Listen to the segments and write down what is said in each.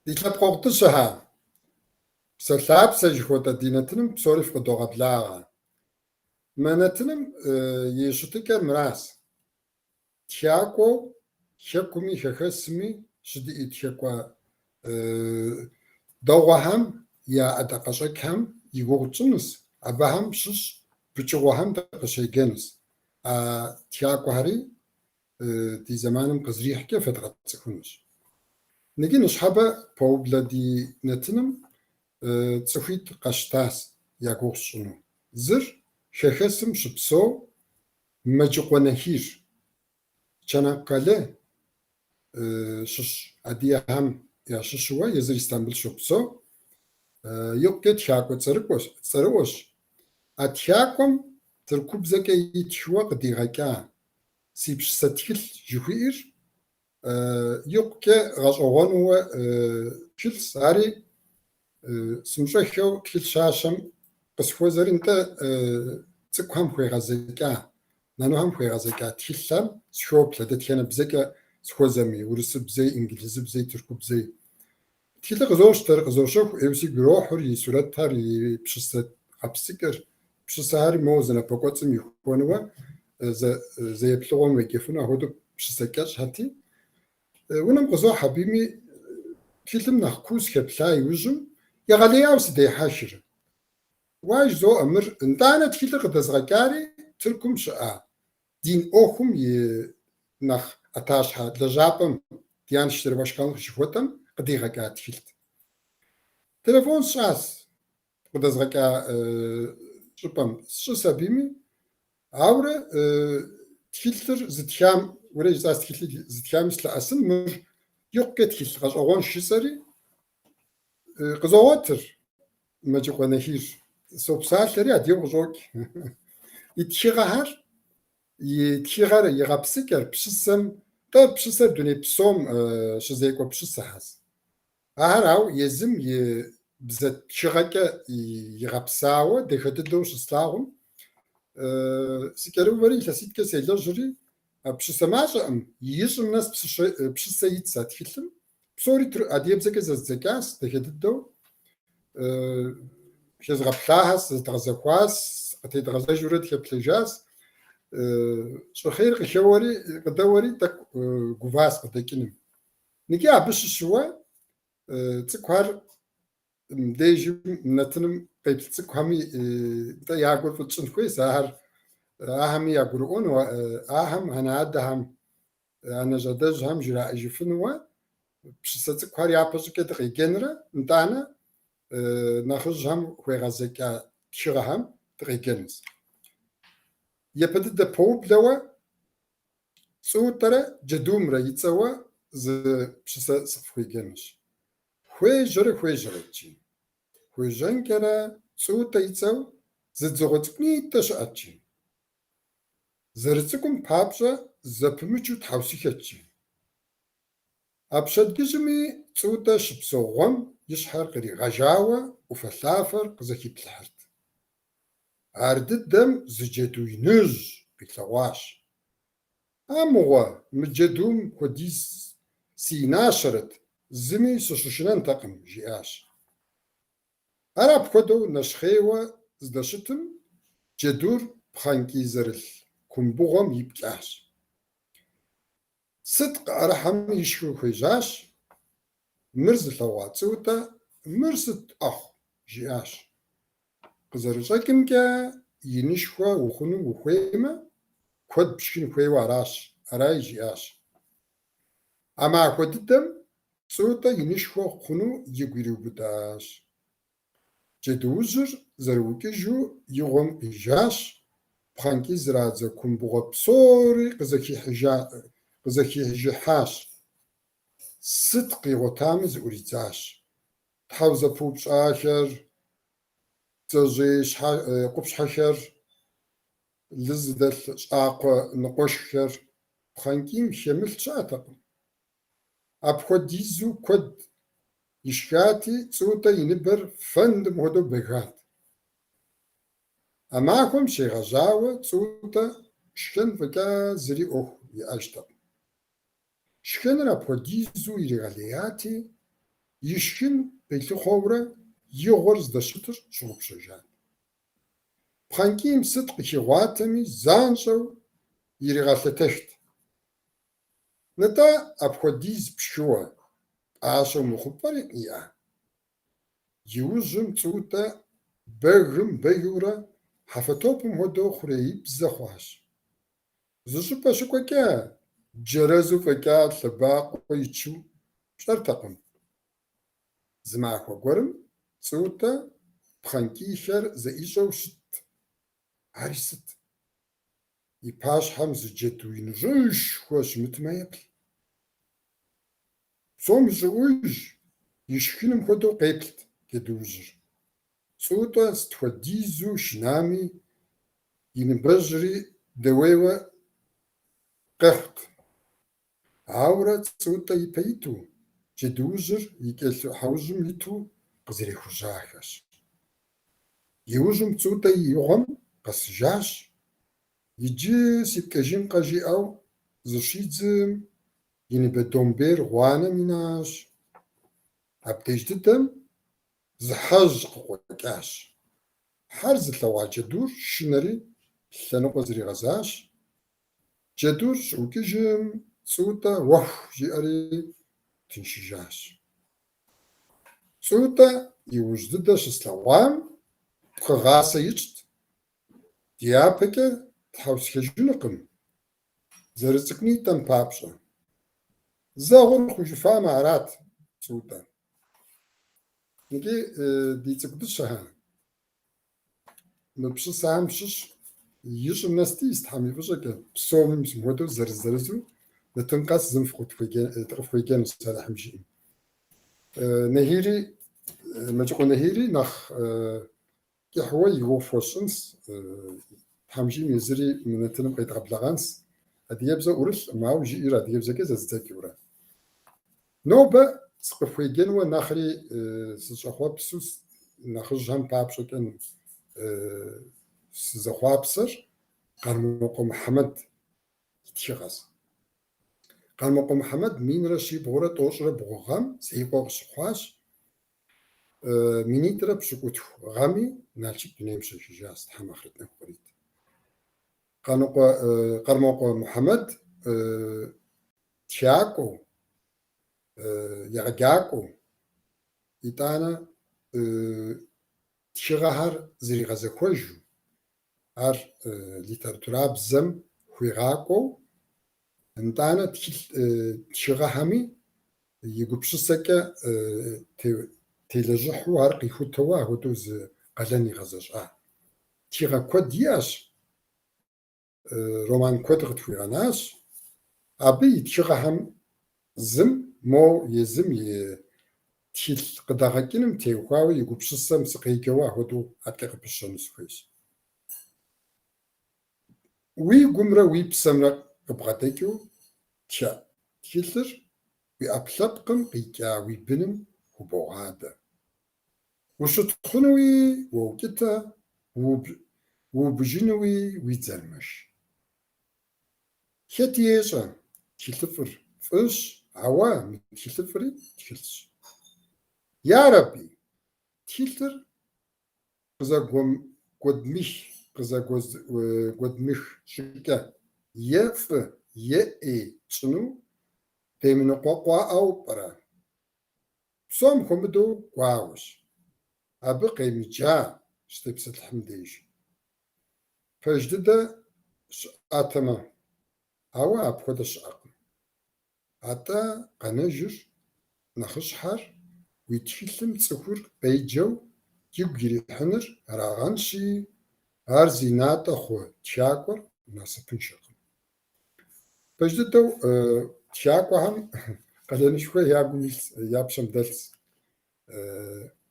Ди лъэпкъэгъу дыщэхэ, Псалъапсэ жыхуэтӏэ ди нэтыным псори фыкъыдогъэблагъэ. Мы нэтыным и щытыкӏэр мыращ. Тхакӏуэу хэкуми хэхэсми щыдиӏэ тхакӏуэ дэгъуэхэм я ӏэдакъэщӏэкӏхэм и гугъу тщӏынущ, абыхэм щыщ пычыгъуэхэм дыкъыщеджэнущ. А тхакӏуэхэри ди зэманым къызэрихькӏэ фэдгъэцӏыхунущ. Ныджы ныщхьэбэ пэублэ ди нэтыным цӏыхуитӏ къэсщтащ я гугъу сщӏыну. Зыр хэхэсым щыпсэу Мэджыкъуэ Нэхир, Чанаккале щыщ адыгэхэм ящыщуэ езыр Истамбыл щопсэу. Икъукӏэ тхакӏуэ цӏэрыӏуэщ. А тхакӏуэм тыркубзэкӏэ итхыуэ къыдигъэкӏа Си пщысэ тхылъ жыхуиӏэр икъукӏэ гъэщӏэгъуэнуэ тхылъщ. Ари сымыщӏэххэу тхылъ щащэм къысхуэзэри, нтӏэ цӏыкӏухэм хуегъэзэкӏа, нанухэм хуегъэзэкӏа тхылъхэм сыхоплъэ, дэтхэнэ бзэкӏэ сыхуэзэми, урысыбзэи, инджылызыбзэи, тыркубзэи. Тхылъыр къызощтэр, къызощэху, ӏейуэ сигу ирохьыр, и сурэтхэр, и пщысэ гъэпсыкӏэр, пщысэхэри моуэ зы напэкӏуэцӏым ихуэнуэ, зэ еплъыгъуэм уеджэфыну, апхуэдэу пщысэ кӏэщӏхэти. Унэм къызохь абыми, тхылъым нэхъ куу сыхэплъа иужьым, егъэлеяуэ сыдехьэхыр. Уа жызоӏэ, мыр нтӏанэ тхылъыр къыдэзгъэкӏари Тыркум щыӏа дин ӏуэхум и нэхъ ӏэтащхьэ лэжьапӏэм Диянет İşleri Başkanlığı жыхуэтӏэм къыдигъэкӏа тхылът. Телефон сщӏащ къыдэзгъэкӏа щӏыпӏэм, сщӏыс абыми, ауэрэ тхылъыр зытхам, уэрей жысӏащ тхылъыр зытхами слъэӏэсын, мыр икъукӏэ тхылъ гъэщӏэгъуэнщ жысӏэри, къызогъуэтыр Мэджыкъуэ Нэхир. Сопсалъэри адыгэу къыщӏокӏ. И тхыгъэхэр, и тхыгъэр, и гъэпсыкӏэр, пщысэм, тӏэ пщысэр дуней псом щызекӏуэ пщысэхэщ. Ахэр ауэ езым и бзэ тхыгъэкӏэ игъэпсауэ дахэ дыдэу щыслъагъум, сыкӏэрыувэри илъэситӏкӏэ селэжьри, пщысэ мащӏэкъым, ищӏым нэс пщысэ итщ а тхылъым. Псори адыгэбзэкӏэ зэздзэкӏащ, дахэ дыдэу. Хезгъэплъахэщ, зэдгъэзэхуащ, къытедгъэзэжурэ дыхэплъэжащ. Щӏыхъейр къыхэуэри, къыдэуэри тӏэкӏу гуващ къыдэкӏыным. Ныджы абы щыщуэ цӏыкӏухэр мыбдежым нэтыным къеплъ цӏыкӏухэми нтӏэ я гур фӏы тщӏын хуейщ, ахэр ахэми ягурыӏуэну, ахэм анэ-адэхэм, анэжь-адэжьхэм жраӏэжыфынуэ пщысэ цӏыкӏухэр япэ щӏыкӏэ дыкъеджэнрэ, нтӏанэ нэхъыжьхэм хуегъэзэкӏа тхыгъэхэм дыкъеджэнущ. Япэ дыдэ пэублэуэ Цӏутӏэрэ джэдумрэ и цӏэуэ зы пщысэ сыкъыфхуеджэнущ. Хуежьэрэ хуежьэрэт, жи. Хуежьэнкӏэрэ Цӏутӏэ и цӏэу зы дзыгъуэ цӏыкӏунитӏэ щыӏэт, жи. Зэрыцӏыкӏум папщӏэ зэпымычу тхьэусыхэт, жи. А пщэдджыжьми Цӏутӏэ щыпсэу гъуэм и щхьэр къригъэжауэ ӏуфэлъафэр къызэхиплъыхьырт. Ардыдэм зы джэду иныжь къилъэгъуащ. А мыгъуэ, мы джэдум хуэдиз сыинащэрэт, зыми сыщышынэнтэкъым, жиӏащ. Ар апхуэдэу нэщхъейуэ здэщытым, джэдур пхъэнкӏий зэрылъ кумбыгъуэм ипкӏащ. Сыт къыӏэрыхьэми ишхыу хуежьащ. Мыр зылъэгъуа Цӏутӏэ, мыр сыт ӏэхъу? жиӏащ. Къызэрыщӏэкӏымкӏэ, инышхуэ ухъуну ухуеймэ, куэд пшхын хуейуэ аращ, араи, жиӏащ. А махуэ дыдэм Цӏутӏэ инышхуэ хъуну игу ириубыдащ. Джэдуужьыр зэрыукӏыжу и гъуэм къижащ, пхъэнкӏий зрадзэ кумбыгъуэ псори къызэхижыхьащ. Сыт къигъуэтами зыӏуридзащ. Тхьэв зэпыупщӏахэр, бдзэжьей къупщхьэхэр, лы зыдэлъ щӏакхъуэ ныкъуэшххэр пхъэнкӏийм хэмылъ щыӏэтэкъым. Апхуэдизу куэд ишхати, Цӏутӏэ и ныбэр фэндым хуэдэу бэгат. А махуэм щегъэжьауэ Цӏутӏэ шхэн фӏэкӏа зыри ӏуэху иӏэжтэкъым. Шхэныр апхуэдизу иригъэлеяти, Ишхын къилъыхъуэурэ и гъуэр здэщытыр щыгъупщэжат. Пхъэнкӏийм сыт къыхигъуатэми, занщӏэу иригъэлъэтэхт. Нтӏэ, апхуэдиз пшхыуэ, пӏащэ умыхъуу пӏэрэ, иӏэ? Иужьым Цӏутӏэ бэгым-бэгыурэ хьэфэ топым хуэдэу хъуреибзэ хъуащ. Зыщӏыпӏэ щыкӏуэкӏэ, джэрэзу фӏэкӏа лъэбакъуэ ичу пщӏэртэкъым. Зы махуэ гуэрым Цӏутӏэ пхъэнкӏийхэр зэӏищӏэу щытт. Ари сыт? И пащхьэм зы джэду иныжьышхуэ щымытмэ еплъ. Псом ищӏыӏуж ишхыным хуэдэу къеплът джэдуужьыр. Цӏутӏэ сыт хуэдизу шынами, и ныбэжьри дэуейуэ къэхъут. Ауэрэ Цӏутӏэ ипэ иту, джэдуужьыр и кӏэлъхьэужьым иту къызэрехужьахэщ. Иужьым Цӏутӏэ и гъуэм къэсыжащ. Иджы сипкӏэжынкъэ жиӏэу зыщидзым, и ныбэ домбейр гъуанэм инащ. Абдеж дыдэм зы хьэжь къыкъуэкӏащ. Хьэр зылъэгъуа джэдур шынэри лъэныкъуэ зригъэзащ. Джэдур щыӏукӏыжым, Цӏутӏэ уэху жиӏэри тыншыжащ. Цӏутӏэ иужь дыдэ щыслъэгъуам пкъыгъасэ ищӏт, дяпэкӏэ тхьэусыхэжынукъым, зэрыцӏыкӏунитӏэм папщӏэ. Зэ гъур хъужыфамэ арат Цӏутӏэ. Икӏи ди цӏыкӏу дыщэхэр мы пщысэхэм щыщ ищӏым нэсти, Тхьэм и фӏыщӏэкӏэ псоми мис мыпхуэдэу зырыз-зырызу нэтын къэс зым дыкъыфхуеджэнущ, Алыхьым жиӏэм. Нэхъри, Мэджыкъуэ Нэхъри нэхъ кӏыхьуэ и гугъу фхуэсщӏынс, Тхьэм жиӏэм езыри мы нэтыным къедгъэблэгъэнс. Адыгэбзэ ӏурылъкъым, ауэ жиӏэр адыгэбзэкӏэ зэздзэкӏыурэ. Нобэ сыкъыфхуеджэнуэ нэхъри сыщӏэхъуэпсу нэхъыжьхэм папщӏэкӏэ сызэхъуапсэр Къэрмокъуэ Мухьэмэд и тхыгъэщ. Къэрмокъуэ Мухьэмэд 1393 гъэм Зеикъуэ къыщыхъуащ. 2070 гъэми Налшык дунейм щехыжащ, Тхьэм ахърэт нэху кърит. Къэрмокъуэ Мухьэмэд тхакӏуэу, егъэджакӏуэу, итӏанэ тхыгъэхэр зэригъэзэхуэжу, ар литературабзэм хуигъакӏуэу, нтӏанэ тхылъ тхыгъэхэми и гупсысэкӏэ телэжьыхьу ар къихутэуэ апхуэдэу зы къалэн игъэзэщӏа. Тхыгъэ куэд иӏэщ, роман куэд къытхуигъэнащ. Абы и тхыгъэхэм зым мо езым и тхылъ къыдэгъэкӏыным теухуауэ и гупсысэм сыкъеджэуэ апхуэдэу адэкӏэ къыпыщэну сыхуейщ. Уи гумрэ уи псэмрэ къыбгъэдэкӏыу тха тхылъыр уи ӏэпкълъэпкъым къикӏа уи быным хубогъадэ. Ущытхъунуи уоукӏытэ, уубыжынуи уи дзэр мэш. Хэти ещӏэ, тхылъыфӏыр фӏыщ, ауэ мытхылъыфӏри тхылъщ. Ярэби, тхылъыр къызэгуэдмых щӏыкӏэ е фӏы, е ӏей тщӏыну демыныкъуэкъуаӏэу пӏэрэ? Псом хуэмыдэу гуауэщ, абы къемыджа щытепсэлъыхьым деж. Пэж дыдэ щыӏэтэмэ, ауэ апхуэдэ щыӏэкъым. Атӏэ къэнэжыр нэхъыщхьэр уи тхылъым цӏыхур къеджэу игу ирихьыныр арагъэнщи, ар зи натӏэ хъу тхакӏуэр насыпыншэкъым. Пэж дыдэу тхакӏуэхэм къалэнышхуэ я гум илъ, я пщэм дэлъщ.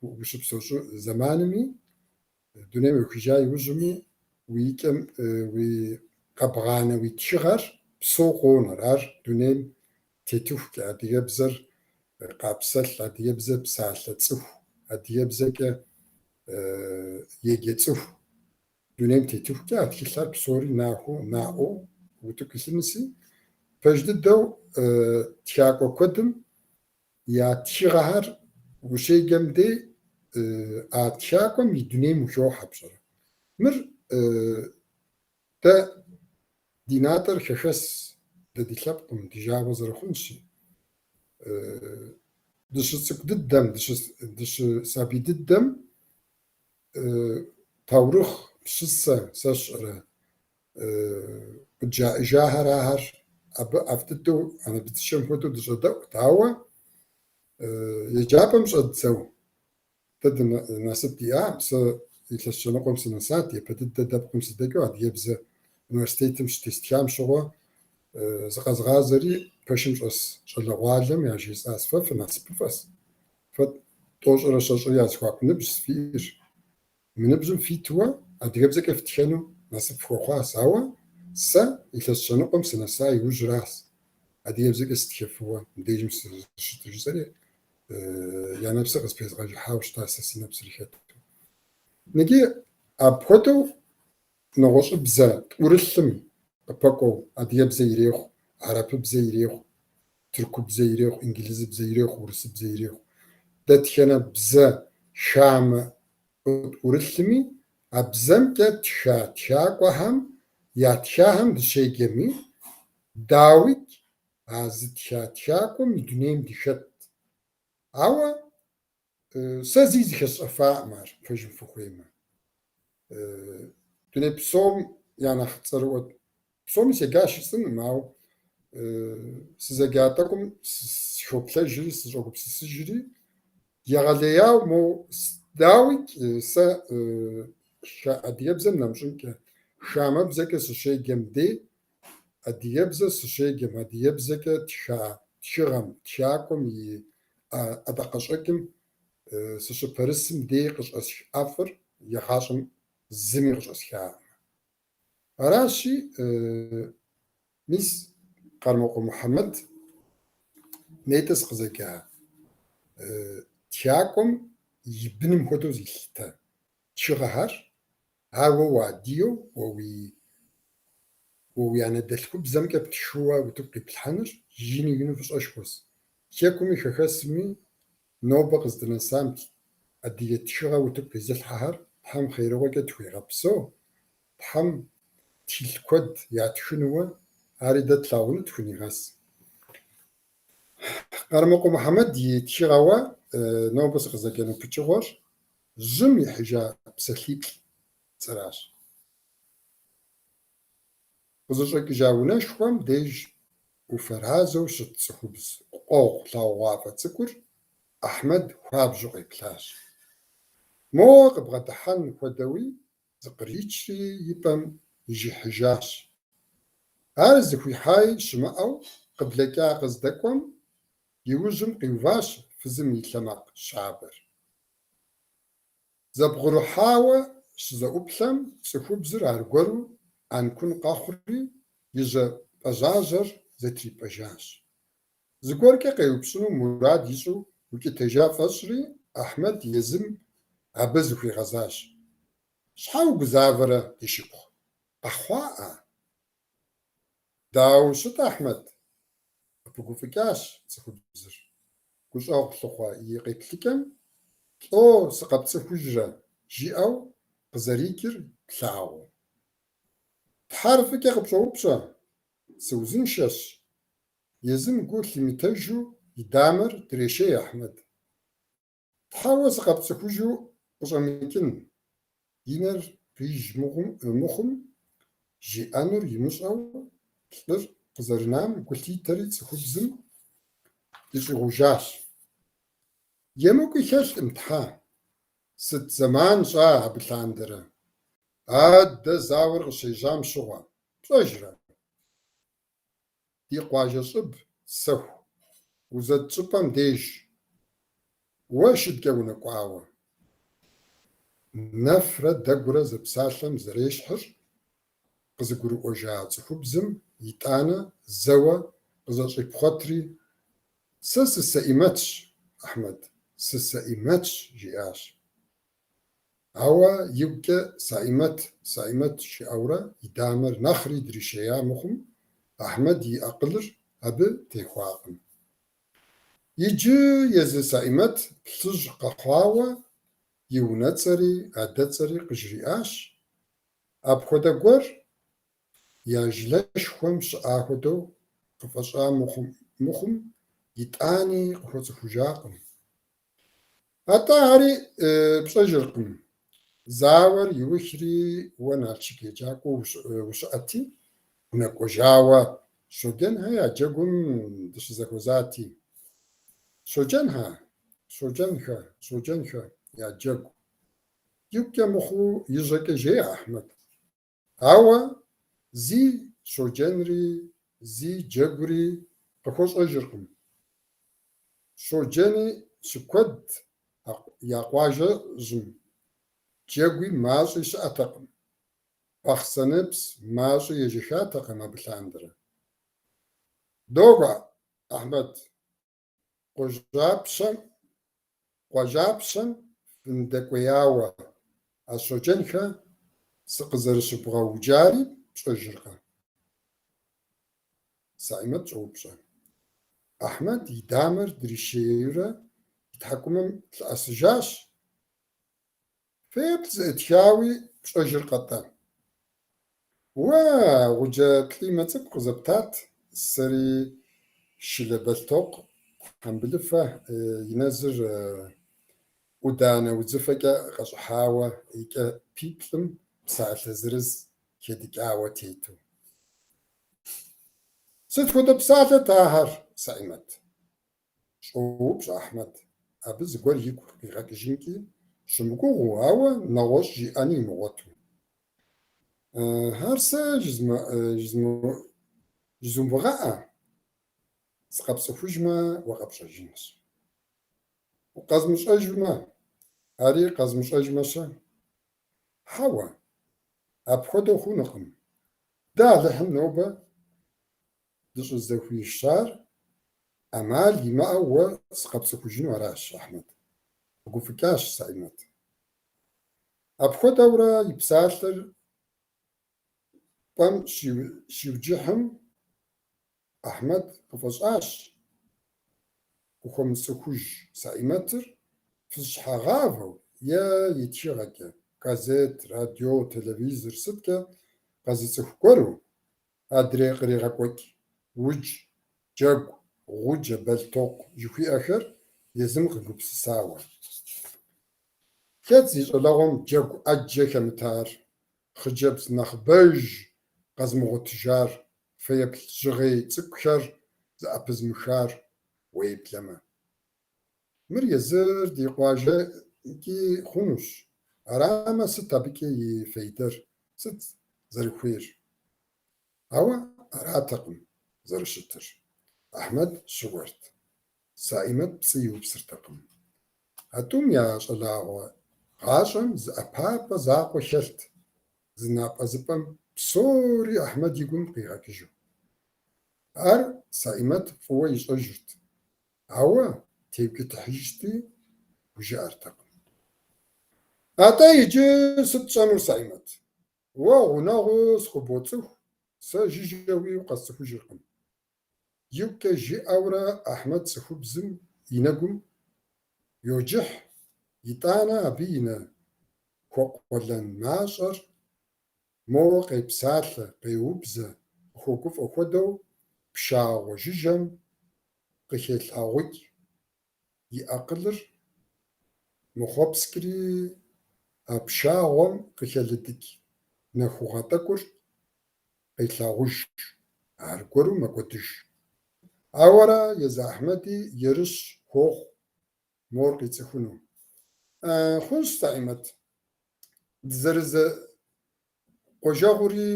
Ущыпсэу зэманми, дунейм уехыжа иужьми, уи икӏэм уи къэбгъанэ уи тхыгъэр псэу къонэр. Ар дунейм тетыхукӏэ адыгэбзэр къапсэлъ, адыгэбзэ псалъэ цӏыху, адыгэбзэкӏэ еджэ цӏыху дунейм тетыхукӏэ а тхылъхэр псори нахуэу, наӏуэу утыку илъынуси, пэж дыдэу тхакӏуэ куэдым я тхыгъэхэр Ущеджэм дей а тхакӏуэм и дунейм ухохьэ, пщӏэрэ. Мыр дэ ди натӏэр хэхэс дэ ди лъэпкъым, ди жагъуэ зэрыхъунщи. Дыщыцӏыкӏу дыдэм, дыщысабий дыдэм таурыхъ, пщысэ, сэ сщӏэрэ, къыджаӏэжахэр ахэр абы ӏэфӏ дыдэу анэ быдзышэм хуэдэу дыщӏэдэӏут, ауэ еджапӏэм щӏэддзэу дэ ди насып диӏакъым. Сэ илъэс щэныкъуэм сынэсат, япэ дыдэ дэпкъым сыдэкӏыу адыгэбзэ университетым щытестхам щыгъуэ зыкъэзгъазэри пэшым щӏэс щӏалэгъуалэм яжесӏащ, фэ фынасыпыфӏэс, фэ тӏощӏрэ щэщӏрэ я зэхуаку ныбжьщ фиӏэр. Мы ныбжьым фитуэ адыгэбзэкӏэ фтхэну насып фхуэхъуащ, ауэ сэ илъэс щэныкъуэм сынэса иужьращ адыгэбзэкӏэ сытхэфыуэ мыбдежым сыщытыр жысӏэри я нэпсыр къыспезгъэжыхьауэ щытащ сэ си нэпсри хэту. Ныджы апхуэдэу нэгъуэщӏыбзэ тӏурылъым къыпэкӏуэу адыгэбзэ ирехъу, арапыбзэ ирехъу, тыркубзэ ирехъу, инджылызыбзэ ирехъу, урысыбзэ ирехъу. Дэтхэнэ бзэ хамэ къытӏурылъми, а бзэмкӏэ тха тхакӏуэхэм ятхахэм дыщеджэми, дауикӏ, а зытха тхакӏуэм и дунейм дыхэтт. Ауэ сэ зи зыхэсщӏэфакъым ар, пэжым фыхуеймэ. Дуней псом я нэхъ цӏэрыӏуэ псоми седжащ жысӏэнкъым, ауэ сызэджа тӏэкӏум сыхоплъэжри, сыщӏогупсысыжри, егъэлеяуэ мо, дауикӏ, сэ адыгэбзэм нэмыщӏынкӏэ, хамэбзэкӏэ сыщеджэм дей, адыгэбзэ сыщеджэм, адыгэбзэкӏэ тха тхыгъэм, тхакӏуэм и ӏэдакъэщӏэкӏым сыщыпэрысым дей къыщӏэсх ӏэфӏыр игъащӏэм зыми къыщӏэсхакъым. Аращи, мис Къармокъуэ Мухьэмэд нетӏэ сыкъызэджа тхакӏуэм и быным хуэдэу зилъытэ тхыгъэхэр, ар уэ уадыгэу, уэ уи уэ уи анэдэлъхубзэмкӏэ птхыуэ утыку къиплъхьэныр ину ину фӏыщӏэшхуэщ. Хэкуми хэхэсми нобэ къыздынэсам адыгэ тхыгъэ утыку къизылъхьэхэр Тхьэм хъерыгъуэкӏэ тхуигъэпсэу, Тхьэм тхылъ куэд ятхынууэ ари дэ тлъагъуну тхунигъэс. Къармокъуэ Мухьэмэд и тхыгъэуэ нобэ сыкъызэджэну пычыгъуэр Жьым ихьыжа псалъиплӏ цӏэращ. Къызыщӏэкӏыжа унэшхуэм деж уфэразэу щыт цӏыхубз къуэгъу лъагъугъуафӏэ цӏыкӏур Ахьмэд хуабжьу къеплъащ. Моуэ къыбгъэдыхьэн хуэдэуи зыкъричри и пӏэм ижыхьыжащ. Ар зыхуихьаи щымыӏэу къыблэкӏа къыздэкӏуэм, и ужьым къиуващ фызым и лъэ макъ щабэр. Зэбгъурыхьауэ щызэӏуплъэм, цӏыхубзыр аргуэру ӏэнкун къэхъури, и жьэ пӏэжьажьэр зэтрипӏэжащ. Зыгуэркӏэ къеупщӏыну мурад ищӏу укӏытэжа фӏэщӏри, Ахьмэд езым абы зыхуигъэзащ. Щхьэ угузавэрэ, ди шыпхъу? Къэхъуаӏа? Дауэ ущыт, Ахьмэд? Къыпыгуфӏыкӏащ цӏыхубзыр. Гущӏэгъу лъыхъуэ и къеплъыкӏэм «Лӏо, сыкъэпцӏыхужрэ?» жиӏэу къызэрикӏыр плъагъуу. Тхьэр фӏыкӏэ къыпщӏоупщӏэ, сыузыншэщ. Езым гу лъимытэжу и дамэр дрешей Ахьмэд. Тхьэ, уэ сыкъэпцӏыхужу къыщӏэмыкӏын, и нэр къиж мыхъум, жиӏэнур имыщӏэу лӏыр къызэрынам гу лъитэри цӏыхубзым дыщӏигъужащ. Емыкӏуи хэлъкъым, тхьэ, сыт зэман щӏа абы лъандэрэ? Адэ зауэр къыщежьам щыгъуэ, пщӏэжрэ? Ди къуажэ щӏыб сэху узэд щӏыпӏэм деж уэ шыдкӏэ унэкӏуауэ. Нэфрэ дэгурэ зэпсалъэм зэрещхьыр къызыгурыӏуэжа цӏыхубзым итӏанэ зэуэ къызэщӏипхъуэтри, Сэ сы-Сэӏимэтщ, Ахьмэд, сы-Сэӏимэтщ, жиӏащ. Ауэ игукӏэ Саӏимэт, Саӏимэт жиӏэурэ и дамэр нэхъри дришея мыхъум, Ахьмэд и акъылыр абы техуакъым. Иджы езы Сэӏимэт плъыжь къэхъуауэ и унэцӏэри адэцӏэри къыжриӏащ, апхуэдэ гуэр я жылэшхуэм щыӏа хуэдэу къыфӏэщӏа мыхъум, итӏани къыхуэцӏыхужакъым. Атӏэ ари пщӏэжыркъым. Зауэр иухри уэ Налшык еджакӏуэу ущыӏэти, унэкӏуэжауэ Щоджэнхэ я джэгум дыщызэхуэзати. Щоджэнхэ, Щоджэнхэ, Щоджэнхэ я джэгу. Игукӏэ мыхъуу и жьэкӏэ жеӏэ Ахьмэд. Ауэ зи Щоджэнри, зи джэгури къыхуэщӏэжыркъым. Щоджэни щыкуэдт я къуажэжьым, джэгуи мащӏи щыӏэтэкъым. Бахъсэныпс мащӏи ежэхатэкъым абы лъандэрэ. Догуэ, Ахьмэд, къуажапщэм фыныдэкӏуеяуэ, а Щоджэнхэ сыкъызэрыщыбгъэуджари пщӏэжыркъэ? Сэӏимэт щӏоупщӏэ. Ахьмэд и дамэр дришейурэ и тхьэкӏумэм лъэӏэсыжащ. Фэеплъ зэӏытхауи пщӏэжыркъэ-тӏэ? Уэ гъуджэ плӏимэ цӏыкӏу къызэптат, сэри шылэ бэлътоку тхьэмбылыфэ и нэзыр ӏуданэ удзыфэкӏэ къэщӏыхьауэ и кӏапиплӏым псалъэ зырыз хэдыкӏауэ тету. Сыт хуэдэ псалъэт ахэр, Сэӏимэт? Щӏоупщӏэ Ахьмэд, абы зыгуэр игу къигъэкӏыжынкӏи щымыгугъыу, ауэ нэгъуэщӏ жиӏэни имыгъуэту. Ар сэ жызумыгъэӏэ, сыкъэпцӏыхужмэ, уэ къэпщӏэжынущ. Укъэзмыщӏэжмэ, ари къэзмыщӏэжмэ-щэ? Хьэуэ, апхуэдэу хъунукъым. Дэ Алыхьым нобэ дыщӏызэхуишар ӏэмал имыӏэу уэ сыкъэпцӏыхужыну аращ, Ахьмэд, пыгуфӏыкӏащ Сэӏимэт. Апхуэдэурэ и псалъэр пӏэм щиуджыхьым, Ахьмэд къыфӏэщӏащ къыхуэмыцӏыхуж Сэӏимэтыр фыз щхьэгъавэу е и тхыгъэкӏэ, газет, радио, телевизор сыткӏэ къэзыцӏыху гуэру, адрей къригъэкӏуэкӏ удж, джэгу, гъуджэ, бэлътоку жыхуиӏэхэр езым къигупсысауэ. Хэт зи щӏалэгъуэм джэгу ӏэджэ хэмытар, хъыджэбз нэхъыбэж къэзымыгъуэтыжар, фэеплъ жьгъей цӏыкӏухэр зыӏэпызмыхар, уеблэмэ. Мыр езыр ди къуажэнкӏи хъунущ, арамэ, сыт абыкӏэ и фейдэр, сыт зэрыхуейр? Ауэ аратэкъым зэрыщытыр. Ахьмэд щыуэрт. Сэӏимэт пцӏы иупсыртэкъым. А тӏум я щӏалэгъуэ гъащӏэм зы ӏэпапӏэ закъуэ хэлът, зы напӏэзыпӏэм псори Ахьмэд и гум къигъэкӏыжу. Ар Сэӏимэт фӏыуэ ищӏэжырт, ауэ теукӏытыхьыжти, хужыӏэртэкъым. Атӏэ иджы сыт тщӏэнур, Сэӏимэт? Уэ гъунэгъуу сыкъыбоцӏыху, сэ жыжьэуи укъэсцӏыхужыркъым. Игукӏэ жиӏэурэ Ахьмэд цӏыхубзым и нэгум йоджыхь, итӏанэ абы и нэ хуэкъуэлэн мащӏэр моуэ къепсалъэ, къеубзэ, къыхуэгуфӏэ хуэдэу пшагъуэ жыжьэм къыхелъагъукӏ. И акъылыр мэхъуэпскӏри, а пшагъуэм къыхэлыдыкӏ нэхугъэ тӏэкӏур къелъагъуж, аргуэру мэкӏуэдыж. Ауэрэ езы Ахьмэди ерыщ хуохъу мор къицӏыхуну. Хъунщ, Сэӏимэт, дызэрызэкъуажэгъури,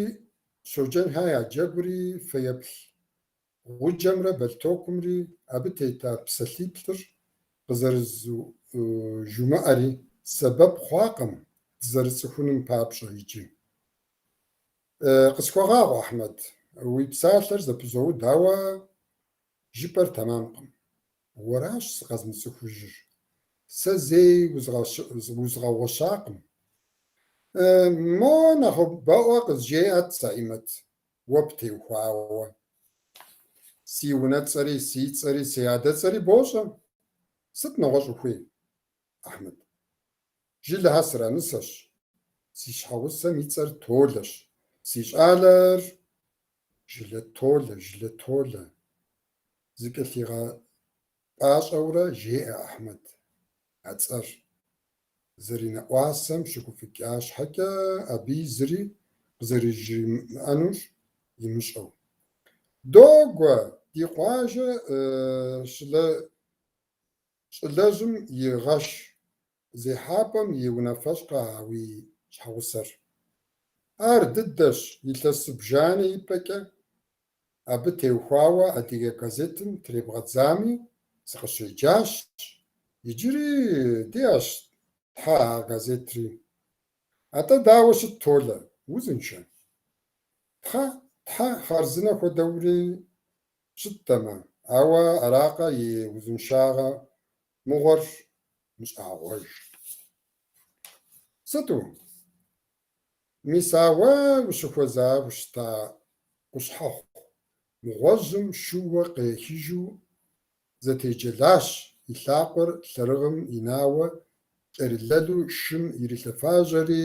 Щоджэнхэ я джэгури, фэеплъ гъуджэмрэ бэлътокумри, абы тета псалъиплӏыр къызэрызжумыӏэри сэбэп хъуакъым дызэрыцӏыхуным папщӏэ иджы. Къысхуэгъэгъу, Ахьмэд, уи псалъэр зэпызоуд, ауэ жыпӏэр тэмэмкъым. Уэращ сыкъэзымыцӏыхужыр. Сэ зэи узгъэгъуэщакъым. Мо нэхъыбэӏуэ къызжеӏэт, Сэӏимэт, уэ птеухуауэ. Си унэцӏэри, си цӏэри, си адэцӏэри бощӏэ. Сыт нэгъуэщӏ ухуей, Ахьмэд? Жылэхэ сранысэщ, си щхьэгъусэм и цӏэр Толэщ, си щӏалэр Жылэ Толэ, Жылэ Толэ, зыкӏэлъигъэпӏащӏэурэ жеӏэ Ахьмэд а цӏэр зэринэӏуасэм щыгуфӏыкӏа щхьэкӏэ, абыи зыри къызэрыжримыӏэнур имыщӏэу. Догуэ, ди къуажэ щӏалэжьым и гъэш зехьапӏэм и унафэщӏкъэ а уи щхьэгъусэр? Ар дыдэщ, илъэс зыбжанэ ипэкӏэ абы теухуауэ адыгэ газетым требгъэдзами сыкъыщеджащ, иджыри диӏэщ тхьэ а газетри. Атӏэ дауэ щыт Толэ, узыншэ? Тхьэ, тхьэ хъарзынэ хуэдэури щыттэмэ, ауэ аракъэ и узыншагъэ мыгъуэр мыщӏагъуэж. Сыту? Мис а уэ ущыхуэзауэ щыта Къущхьэхъу мыгъуэжьым шууэ къехыжу зэтеджэлащ, и лъакъуэр лъэрыгъым инауэ кӏэрылэлу шым ирилъэфажьэри,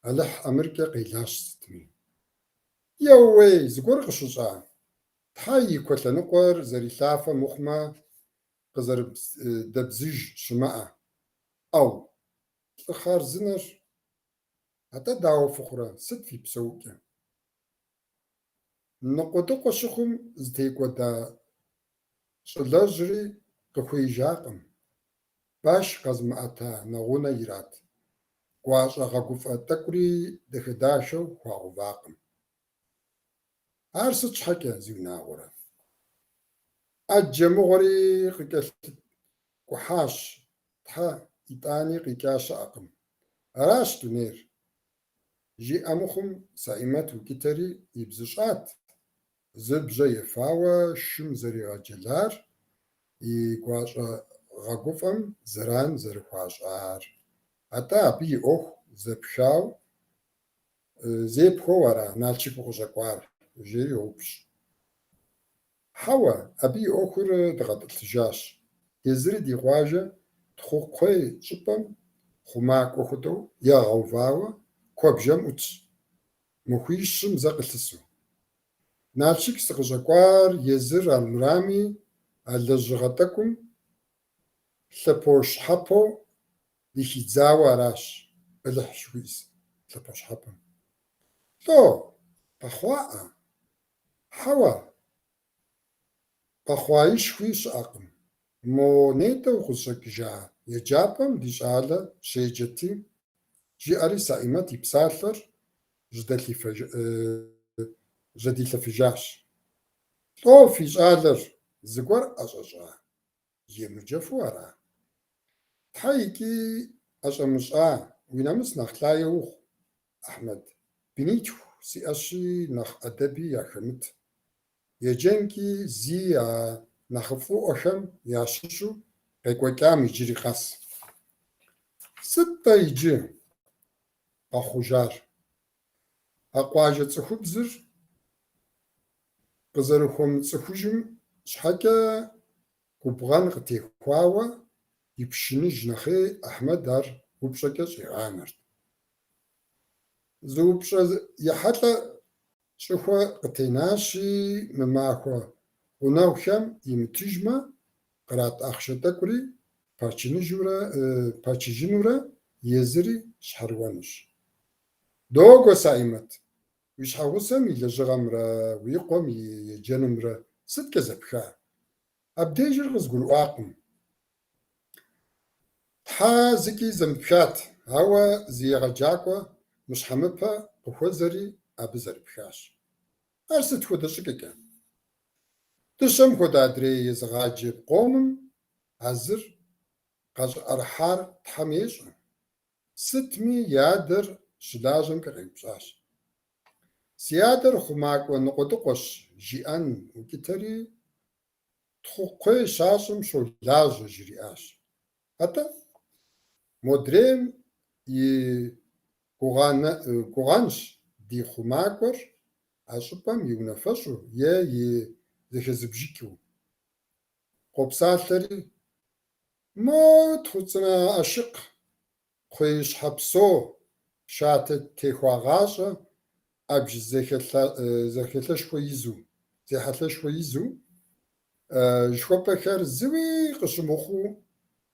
Алыхь ӏэмыркӏэ къелащ сытми. Еууей, зыгуэр къыщыщӏа? Тхьэ, и куэ лъэныкъуэр зэрилъафэ мыхъумэ, къызэрыдэбзыж щымыӏэ. ӏэу, лӏы хъарзынэр. Атӏэ дауэ фыхъурэ, сыт фи псэукӏэ? Ныкъуэдыкъуэ щыхъум зытекӏуэда щӏылъэжьри къыхуеижакъым, баш къэзымыӏэта нэгъунэ ират, гуащӏэгъэгуфӏэ тӏэкӏури дахэ-дахэу хуагъэувакъым. Ар сыт щхьэкӏэ, зиунагъуэрэ? Ӏэджэ мыгъуэри къыкӏэлъыткӏухьащ, тхьэ, итӏани къикӏа щыӏэкъым. Аращ дунейр. Жиӏэ мыхъум, Сэӏимэт укӏытэри ибзыщӏат, зы бжьэ ефауэ шым зэригъэджэлар, и гуащӏэгъэгуфӏэм зэран зэрыхуащӏар. Атӏэ абы и ӏуэху зепхуэу ара Налшык укъыщӏэкӏуар? жери йоупщӏ. Хьэуэ, абы и ӏуэхур дгъэтӏылъыжащ. Езыри ди къуажэ тхъу-кхъуей щӏыпӏэм хъумакӏуэ хуэдэу ягъэувауэ куэбжэм ӏутщ, махуищым зэ къылъысу. Налшык сыкъыщӏэкӏуар езыр армырами, а лэжьыгъэ тӏэкӏум лъэпощхьэпо дыхидзауэ аращ, бэлыхь жыхуиӏэс лъэпощхьэпом. Лӏо, къэхъуаӏа? Хьэуэ, къэхъуаишхуи щыӏэкъым. Мо нетӏэ укъызыщӏэкӏыжа еджапӏэм ди щӏалэ щеджэти, жиӏэри Сэӏимэт и псалъэр жьэдилъэфыжащ. Лӏо, фи щӏалэр зыгуэр ӏэщӏэщӏа? Емыджэфу ара? Тхьэ икӏи ӏэщӏэмыщӏа, уи нэмыс нэхъ лъагэ ухъу, Ахьмэд. Бынитху сиӏэщи, нэхъ ӏэдэби яхэмыт. Еджэнкӏи зи а нэхъыфӏыӏуэхэм ящыщу къекӏуэкӏам иджыри къэс. Сыт-тӏэ иджы къэхъужар? А къуажэ цӏыхубзыр къызэрыхуэмыцӏыхужым щхьэкӏэ губгъэн къытехуауэ ипшыныж нэхъей Ахьмэд ар упщӏэкӏэ щӏигъанэрт. Зы упщӏэ ехьэлӏэ щӏыхуэ къытенащи, мы махуэ гъунэгъухэм имытыжмэ, кърат ахъшэ тӏэкӏури пачыжынурэ езыри щхьэрыуэнущ. Догуэ, Сэӏимэт, уи щхьэгъусэм и лэжьыгъэмрэ уи къуэм и еджэнымрэ сыткӏэ зэпха? Абдежыр къызгурыӏуакъым. Тхьэ зыкӏи зэмыпхат, ауэ зы егъэджакӏуэ мыщхьэмыпэ къыхуэзэри абы зэрипхащ. Ар сыт хуэдэ щӏыкӏэкӏэ? Дыщэм хуэдэ адрей езыгъаджэ къомым а зыр къащӏыӏэрыхьар Тхьэм ещӏэ. Сытми, и адэр щылажьэмкӏэ къеупщӏащ. Си адэр хъумакӏуэ ныкъуэдыкъуэщ, жиӏэн укӏытэри, тхъу-кхъуей щащӏым щолажьэ, жриӏащ. Атӏэ, модрейм и гугъэнщ ди хъумакӏуэр а щӏыпӏэм и унафэщӏу е и зэхэзыбжыкӏыу. Къопсалъэри, Мо тхъуцӏынэ ашыкъ, кхъуеищхьэ псо, шатэ техуагъащӏэ абдж зехьэлъэшхуэ изу, жыхуэпӏэхэр зыуи къыщымыхъуу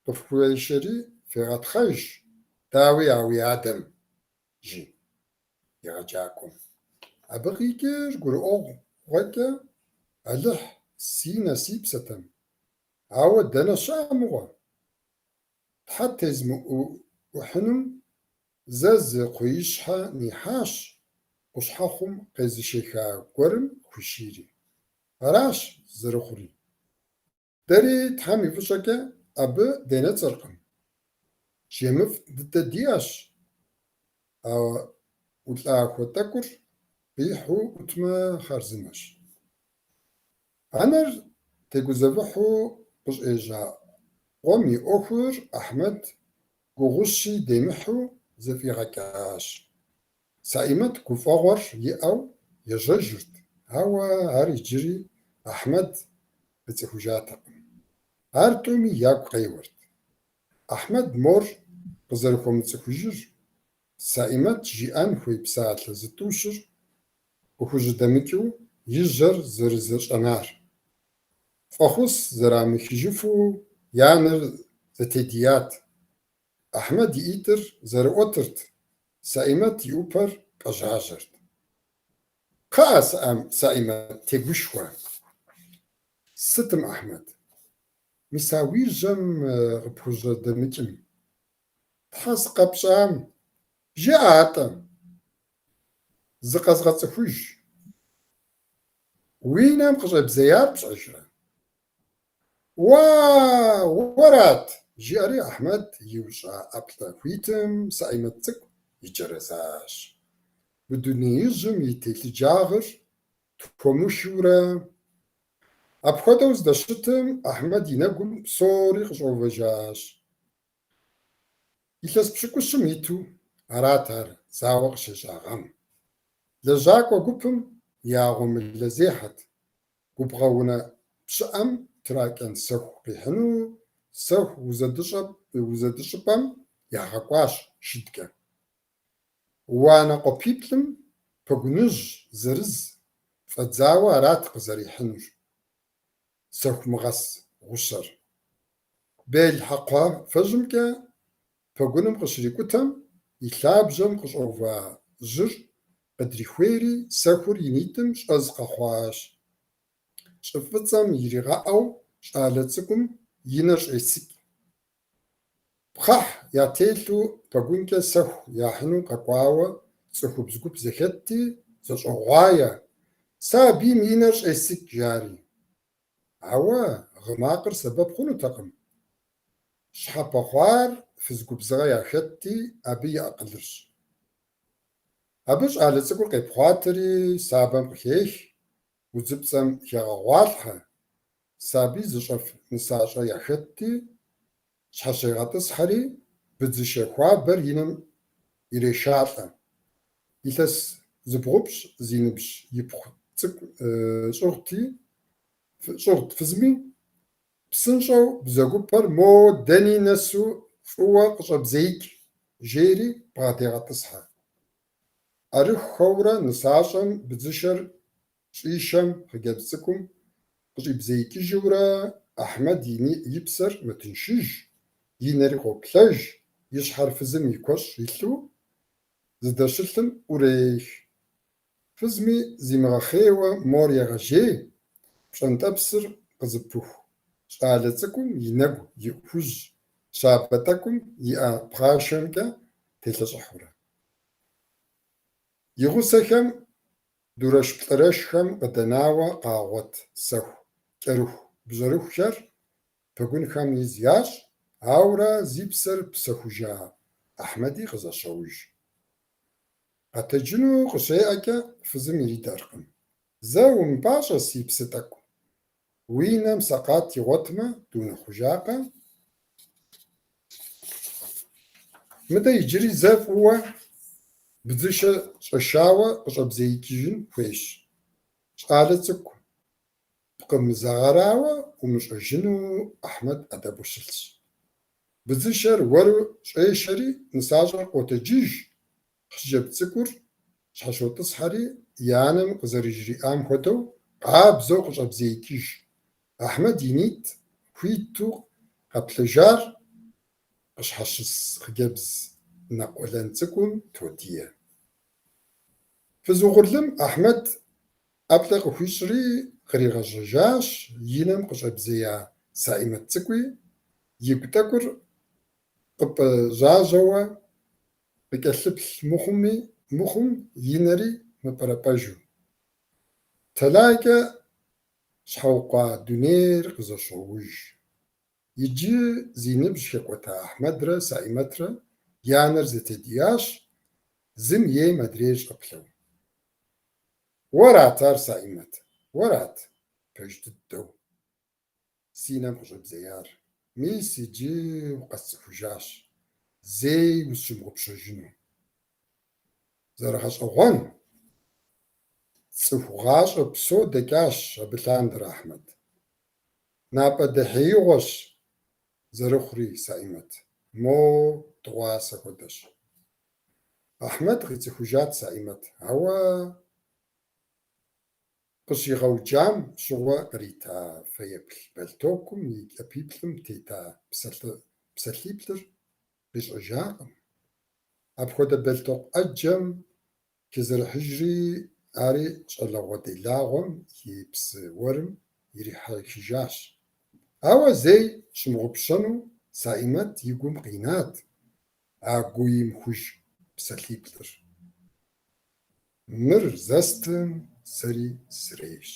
къыфхуешэри фегъэтхъэж, дауи, а уи адэм, жи егъэджакӏуэм. Абы къикӏыр гурыӏуэгъуэкӏэ, Алыхь, си нэ си псэтэм, ауэ дэнэ щыӏэ мыгъуэ? Тхьэ тезмыӏухьынум зэ зы кхъуеищхьэ нихьащ, къущхьэхъум къезышэха гуэрым хуишийри. Аращ зэрыхъури. Дэри, Тхьэм и фӏыщӏэкӏэ, абы денэцӏэркъым. Жэмыфӏ дыдэ диӏэщ, а улахуэ тӏэкӏур къихьу ӏутмэ, хъарзынэщ. Анэр тегузэвыхьу къыщӏежьа къуэм и ӏуэхур Ахьмэд гугъущи демыхьу зэфӏигъэкӏащ. Сэӏимэт гуфӏэгъуэр иӏэу ежьэжырт, ауэ ар иджыри Ахьмэд къицӏыхужатэкъым. Ар тӏуми ягу къеуэрт. Ахьмэд мор къызэрыхуэмыцӏыхужыр, Сэӏимэт жиӏэн хуей псалъэ зытӏущыр къыхужьэдэмыкӏыу и жьэр зэрызэщӏэнар. Фӏэхъус зэрамыхыжыфу я нэр зэтедият. Ахьмэд и ӏитӏыр зэрыӏуэтырт, Сэӏимэт и ӏупэр пӏэжьажьэрт. Кхъыӏэ, Сэӏимэт, тегушхуэ. Сытым, Ахьмэд? Мис а уи жьэм къыпхужьэдэмыкӏым. Тхьэ, сыкъэпщӏам, жыӏэ атӏэ. Зыкъэзгъэцӏыхуж. Уи нэм къыщӏэбзеяр пщӏэжрэ? Уа, уэрат! жиӏэри Ахьмэд иущӏа ӏэплӏэ хуитым Сэӏимэт цӏыкӏу иджэрэзащ. Мы дунеижьым и телъыджагъыр тхуэмыухыурэ. Апхуэдэу здэщытым, Ахьмэд и нэгум псори къыщӏэувэжащ. Илъэс пщыкӏущым иту арат ар зауэ къыщежьа гъэм. Лэжьакӏуэ гупым я гъуэмылэзехьэт, губгъуэунэ пщыӏэм тракӏэн сэху къихьыну сэху узэдыщӏыпӏэм ягъэкӏуащ шыдкӏэ. Уанэ къуапиплӏым пэгуныжь зырыз фӏэдзауэ арат къызэрихьынур сэхумыгъэс гъущэр. Бел хьэкхъуафэжьымкӏэ пэгуным къыщрикӏутэм, и лъабжьэм къыщӏэува жьыр къыдрихуейри, сэхур и нитӏым щӏэз къэхъуащ. Щӏы фӏыцӏэм иригъэӏэу щӏалэ цӏыкӏум и нэр щӏесыкӏ. Пхъэхь ятелъу пэгункӏэ сэху яхьыну къэкӏуауэ цӏыхубз гуп зэхэтти, зэщӏогъуае: Сабийм и нэр щӏесыкӏ, жари. Ауэ гъы макъыр сэбэп хъунутэкъым. Щхьэпэ хъуар фыз губзыгъэ яхэтти, абы и акъылырщ. Абы щӏалэ цӏыкӏур къепхъуатэри сабэм къыхех, удзыпцӏэм хегъэгъуалъхьэ, сабий зыщӏэф нысащӏэ яхэтти, щхьэщегъэтӏысхьэри, быдзышэ хуабэр и нэм ирешалӏэ. Илъэс зыбгъупщӏ зи ныбжь ипхъу цӏыкӏу щӏыгъут фызми, псынщӏэу бзэгупэр мо дэни нэсу фӏыуэ къыщӏэбзеикӏ, жери бгъэдегъэтӏысхьэ. Арыххэурэ нысащӏэм быдзышэр щӏишэм хъыджэбз цӏыкӏум къыщӏибзеикӏыжурэ Ахьмэд и псэр мэтыншыж, и нэри къоплъэж, и щхьэр фызым и куэщӏ илъу зыдэщылъым ӏурех. Фызми зимыгъэхъейуэ мор егъэжей, пщӏэнтӏэпсыр къызыпыху щӏалэ цӏыкӏум и нэгу хужь щабэ тӏэкӏум и ӏэ пхъашэмкӏэ телъэщӏыхьурэ. И гъусэхэм дурэшплӏэрэшхэм къыдэнауэ къагъуэт сэху кӏэрыху-бжьэрыхухэр пэгунхэм из ящӏ, ауэрэ зи псэр псэхужа Ахьмэди къызэщоуж. Къэтэджыну къыщеӏэкӏэ фызым иридэркъым. Зэ умыпӏащӏэ, си псы тӏэкӏу. Уи нэм сэкъат игъуэтмэ, дунэхъужакъэ? Мыдэ иджыри зэ фӏыуэ быдзышэ щӏэшауэ къыщӏэбзеикӏыжын хуейщ. Щӏалэ цӏыкӏу. пкъы мызэгъарауэ умыщӏэжыну Ахьмэд ӏэдэбу щылъщ. Быдзышэр уэру щӏешэри, нысащӏэр къотэджыж, хъыджэбз цӏыкӏур щхьэщотӏысхьэри, и анэм къызэрыжриӏам хуэдэу, къабзэу къыщӏэбзеикӏыж. Ахьмэд и нитӏ хуиту къэплъэжар къыщхьэщыс хъыджэбз нэ къуэлэн цӏыкӏум тодие. Фыз угъурлым Ахьмэд ӏэплӏэ къыхуищӏри къригъэжьэжащ, и нэм къыщӏэбзея Сэӏимэт цӏыкӏуи игу тӏэкӏур къыпӏэжьажьэуэ къыкӏэлъыплъ мыхъум, и нэри мыпӏэрэпӏэжу. Тэлайкӏэ щхьэукъуа дунейр къызэщоуж. Иджы зи ныбжь хэкӏуэта Ахьмэдрэ Сэӏимэтрэ я нэр зэтедиящ, зым ейм адрейр щӏэплъэу. Уэрат ар, Сэӏимэт, уэрат, пэж дыдэу, си нэм къыщӏэбзеяр. Мис иджы укъэсцӏыхужащ, зэи усщымыгъупщэжыну. Зэрыгъэщӏэгъуэн! Цӏыху гъащӏэ псо дэкӏащ абы лъандэрэ, Ахьмэд. Напӏэ дэхьеигъуэщ зэрыхъури, Сэӏимэт, моуэ дыгъуасэ хуэдэщ. Ахьмэд къицӏыхужат Сэӏимэт, ауэ къыщигъэуджам щыгъуэ кърита фэеплъ бэлътокум и кӏапиплӏым тета псалъиплӏыр къищӏэжакъым. Апхуэдэ бэлътоку ӏэджэм хэзэрыхьыжри, ари щӏалэгъуэ-делагъуэм и псы уэрым ирихьэхыжащ. Ауэ зэи щымыгъупщэну Сэӏимэт и гум къинат а гу имыхуж псалъиплӏыр. Мыр зэстым сэри срейщ.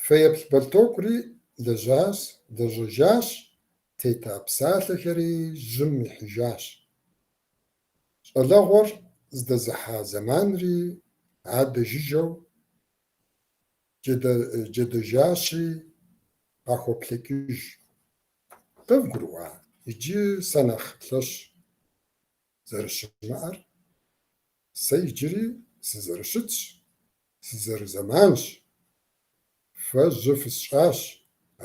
Фэеплъ бэлътокури лэжьэжащ, тета псалъэхэри жьым ихьыжащ. Щӏалэгъуэр здэзыхьа зэманри адэ жыжьэу джэдэжащи, къахуоплъэкӏыж. Къывгурыӏуа иджы сэ нэхъ лъэщ зэрыщымыӏэр? Сэ иджыри сызэрыщытщ, сызэрызэманщ. Фэ жьы фысщӏащ,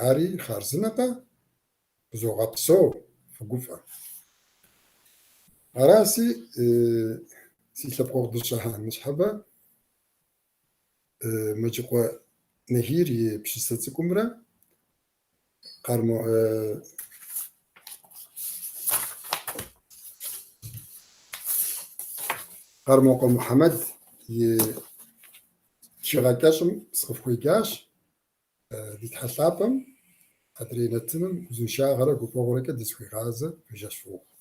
ари хъарзынэкъэ? Фызогъэпсэу, фыгуфӏэ. Аращи, си лъэпкъэгъу дыщэхэ, ныщхьэбэ Мэджыкъуэ Нахир и пщысэ цӏыкӏумрэ Къэрмокъуэ Мухьэмэд и тхыгъэ кӏэщӏым сыкъыфхуеджащ. Ди Тхьэ лъапӏэм адрей нэтыным узыншагъэрэ гуфӏэгъуэрэкӏэ дызыхуигъазэ, фи жэщ фӏы ухъу.